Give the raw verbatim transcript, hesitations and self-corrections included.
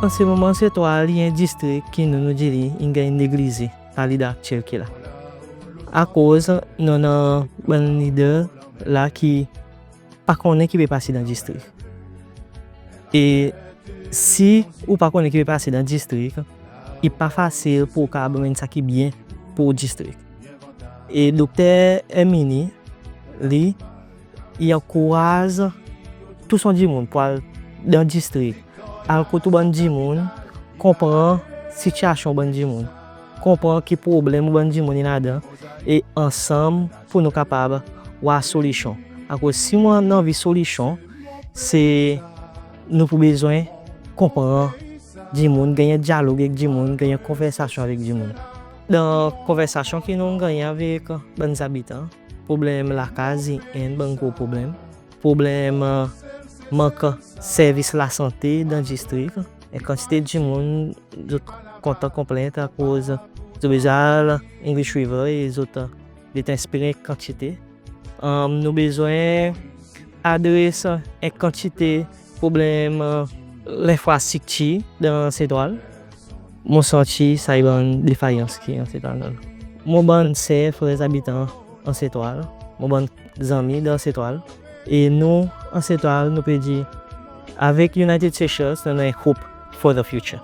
An se moman, Sentwal i en distrik ki nou, nou dir li, in ganny neglize par lider aktyel ki la. Akoz nou annan bann lider la ki pa konnen ki pe pase dan distrik. E si ou pa konnen ki pe pase dan distrik, i pa fasil pour ou kapab anmenn sa ki byen pour ou distrik. E Dokter Herminie, li, i ankouraz tou son dimoun pour al dan distrik, al kot ou bann dimoun, konpran sitiasyon ou bann dimoun, konpran ki problenm ou bann dimoun i annan ladan, e ansanm pour nou kapab war solisyon. Akoz si mon anvi solisyon, se nou pou bezwen konpran dimoun, ganny en dyalog ek dimoun, ganny en konversasyon avek dimoun. Dan konversasyon ki nou'n ganny avek bann zabitan, problenm lakaz i enn bann gro problenm. Problenm, e, mank servis lasante dan distrik. En kantite dimoun, zot kontan konplent akoz zot bezwen al English River e zot, e, zot enspire en kantite. E, nou bezwen adres en kantite problenm, e, lenfrastriktir dan Sentwal. Mon santi sa i bann defayans ki an Sentwal. Mon bann ser, frer, zabitan an Sentwal, mon bann zanmi dan Sentwal. E nou, an Sentwal, nou pe dir, avek United Seychelles, nou annan en hope for the future.